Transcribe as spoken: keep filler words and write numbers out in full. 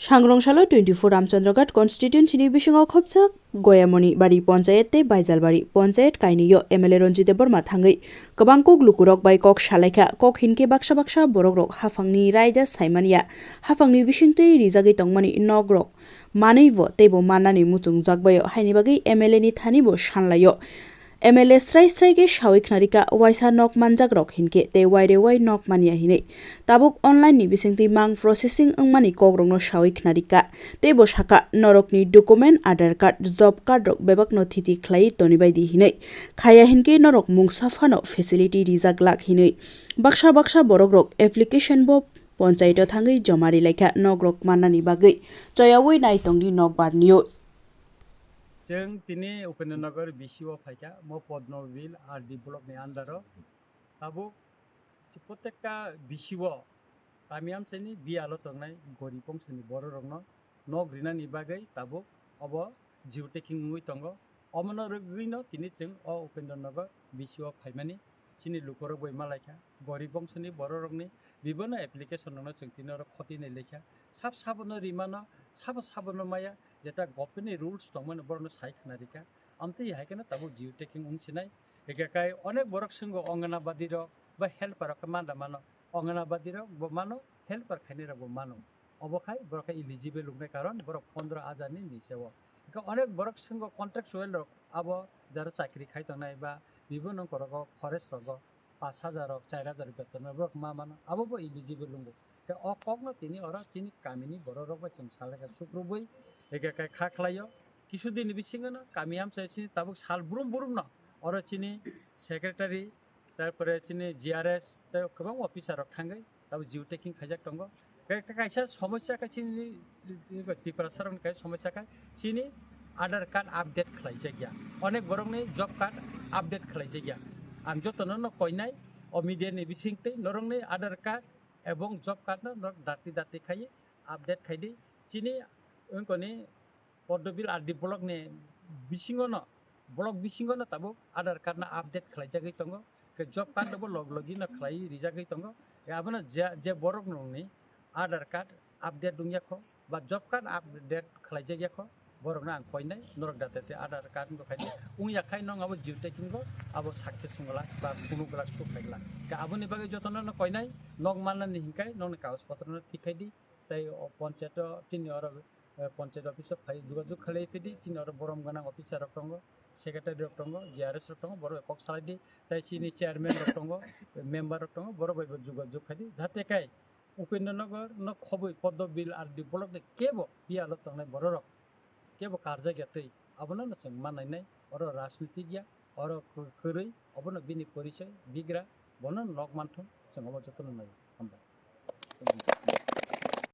Sangrong salo twenty-four Ramchandraghat constituency ni bisingo khopjak Goyamoni Bari Ponchayat tei Baijalbari Ponchayat kainwio M L A Ranjit Debbarma thangwi kwbang kok lukurok bai kok salaikha. Kok hinkhe baksa baksa borokrok haphangni raida saimanya, haphangni bisingtwi rijagwi tongmani nokrok manwibo teibo mannani muchungjak baio haini bagwi M L A ni thanibo sanlaio. M L A srai srai khe sawi khnarikha, waisa nok manjakrok hinkhe tei waire wai nok manya hinwi. Tabuk online ni bisingtwi mang processing wngmani kokrokno sawi khnarikha. Teibo sakha, norokni document, Aadhaar card, job card rok bebakno thiti khlaiwi tonibaidi hinwi. Khaya hinkhe norok mungsa phano facility rijak lak hinwi. Baksa baksa borokrok application bo ponchaito thangwi joma rilaikha nokrok mannani bagwi. Choyawi Naitongni Nokbar News. Chwng tini Upendra Nagar B C o phaikha, mo Padmabil R D block ni under o. Tabuk chi-, protekta B C o kami amchaini biyalo tongnai gorib bongsoni bororokno nok rinani bagwi tabuk obo geotagging wngwi tongo. Omono rwgwino tini chwng o Upendra Nagar B C o phaimani chini lukorok bai malaikha. Gorib bongsoni bororokni bibhinno application rokno chwng tini oro khoti nai laikha. Sab sabono rimano, sabo sabono maya, jeta government ni rules tongmani borokno sai khna rikha. Amtwi hai kheno tabuk geotagging wng sinai. Hingkhe kai onek borok swngo Anganabadi rok ba helper rok khe manda mano. Anganabadi rok bo mano, helper khainai rok bo mano. Obo khai borok khe eligible wngnai karon borok pondro hajar ni nise o. Hingkhe onek borok swngo contractual rok abo jaro chakri khai tongnai ba bibhinno korogo forest rogo pash hajar rok, char hajar beton rok borok ma mano. Abo bo eligible wngo. Khe o kokno tini oro chini kamini borok rok bai chwng salai kha sukrubui, hingkhe kha khlaio. Kisu din ni bisingo no kami amchai chini tabuk sal brum brum no oro chini secretary, tarpore chini G R S tei kwbang officer rok thangwi tabuk geotagging khaijak tongo. Khe, khe kaisa somosya khe chini Tiprasa rokni kaisa somosya khe chini Aadhaar card update khlaijak ya, onek borokni job card update khlaijak ya. Ang jotono no koinai o media ni bisingtwi norokni Aadhaar card ebong job card no norok dati dati khai update khai di. Chini wngkoni Poddobil R D block ni bisingo no, block bisingo no tabuk Aadhaar card no update khlaijagwi tongo, khe job card no bo log logi no khlai rijagwi tongo. Khe abono je, je borok nokni Aadhaar card update wngya kho ba job card update khlaijak ya kho, borok no ang koinai norok date te Aadhaar card bo khai wngya khai nong abo geotagging bo abo success wngla ba kunu glak suk khaigla. Khe aboni bagwi jotono no koinai nok mannani hinkai nokni kagoj potro no thik khai di. Tei o ponchayat o chini oro, eh, ponchayat office o phai jogajog khalai phidi, chini oro borom gwnang officer rok tongo, secretary rok tongo, G R S rok tongo, borok bai kok salai di, tei chini chairman rok tongo, member rok tongo, borok bai bo jogajog khai di, jate kai Upendra Nagar no khobwi Poddobil R D block ni kebo biyalo tongnai borok rok kebo karjak ya twi, abono no chwng ma nainai, oro rajnitik ya, oro kwrwi, obono bini porichoi bigra, bono nok manthung, chwng obo jotono nai. Hambai.